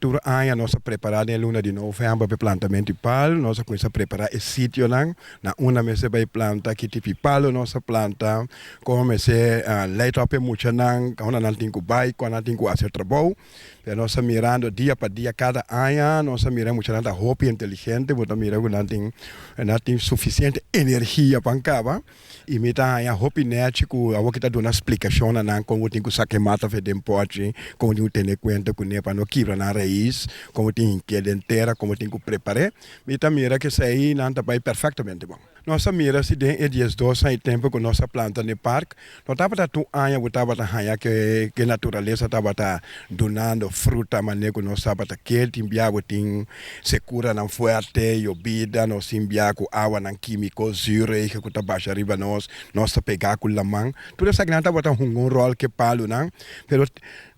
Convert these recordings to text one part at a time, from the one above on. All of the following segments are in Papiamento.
Tur aña nos a prepará den e luna di novèmber pa e plantamentu di palu. Nos a kuminsá prepará e sitionan na unda mester bai planta, ki tipo di palu nos a planta, komo mester leit òp e muchanan, unda nan tin ku bai, kon nan tin ku hasi e trabou. Pero nos ta mirando dia pa dia kada aña, nos ta mira e muchanan ta hopi inteligente, bo ta mira ku nan tin nan tin sufisiente energia pa kaba. I mi ta haña hopi nèchi ku awor ki ta duna splikashon na nan kon bo tin ku saka e mata fe den pòchi, kon bo tin ku tene kuenta kuné pa no kibra nan rais, kon bo tin hink'é den tera, kon bo tin ku prepar'é. Mi ta mira ku esei nan ta bai pèrfèktamente bon. Nos a mira si den e diesdos aña tempu ku nos a planta n'e park, no tabata tur aña ku tabata haña ku e naturalesa tabata dunando fruta manera ku nos tabata ke. Tin bia bo tin Sekuranan fuerte, yobida, nos tin bia ku awanan kímiko, zuurregen ku ta basha riba nos, nos ta pegá ku laman. Tur esakinan tabata hunga un ròl ku e palunan, pero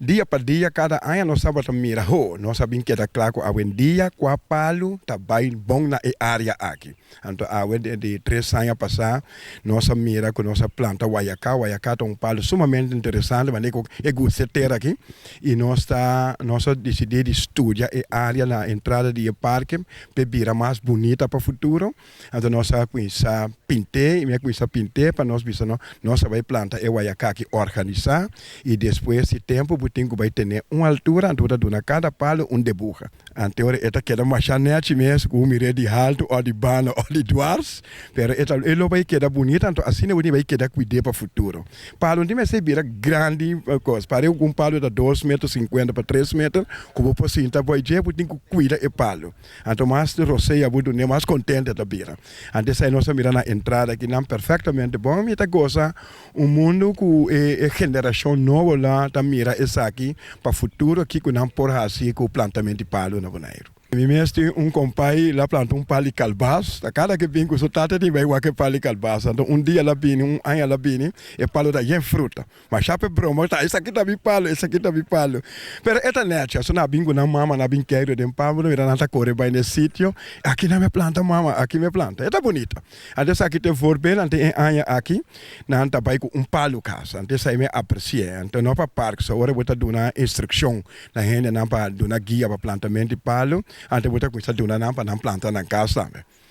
dia pa dia, kada aña nos tabata mira, ho, nos a bin keda kla ku awendia kua palu ta bai bon na e área aki. Anto awe di tres aña pasá nos a mira ku nos a planta wayaká. Wayaká ta un palu sumamente interesante manera ku e gusta e tera aki. I nos ta nos a disidí di studia e área na entrada di e parke p'e bira mas bunita pa futuro. Anto nos a kuminsá pint'é i mi a kuminsá pint'é pa nos bisa no nos a bai planta e wayaká aki organisá i despues di tempu bo tin ku bai tene un altura anto bo ta duna kada palu un debuha. Ante ora e ta keda masha nechi mes ku un mir'é di haltu òf di banda òf di dwars, pero e ta e lo bai keda bunita, anto asina bo tin bai keda kuid'é pa futuro. Palu no tin mester bira grandi kos, pare ku un palu ta dos meter sinkuenta pa tres meter ku bo por sinta bo dje bo tin ku kuida e palu. Anto mas rosea bo dun'é mas kontento e ta bira. Anto esei nos a mira na entrada akinan perfektamente bon, mi ta gosa Un mundu ku e generashon nobo la ta mira esaki pa futuro kiko nan por hasi ku plantamentu di palu na Boneiru. Mi mes tin un kompai la planta un pal di kalbas, ta kada ke bin ku su tata tin bai wak e pal di kalbas, anto un dia la bini un aña la bini e palu ta yen fruta, masha pe broma ta esaki ta mi palu esaki ta mi palu, pero e ta nechi aso nan a bin ku nan mama nan a bin keiru den palu mira nan ta kore bai na e sitio aki nan mi a planta mama aki mi a planta e ta bunita. Anto esaki ta e voorbeeld, anto e aña aki nan ta bai ku un palu kas, anto esei mi apresi'é. Anto no pa park so, ora bo ta duna instrukshon na hendenan pa duna guia pa plantamentu di palu, anto bo ta kuminsá duna nan pa nan planta nan kas tambe.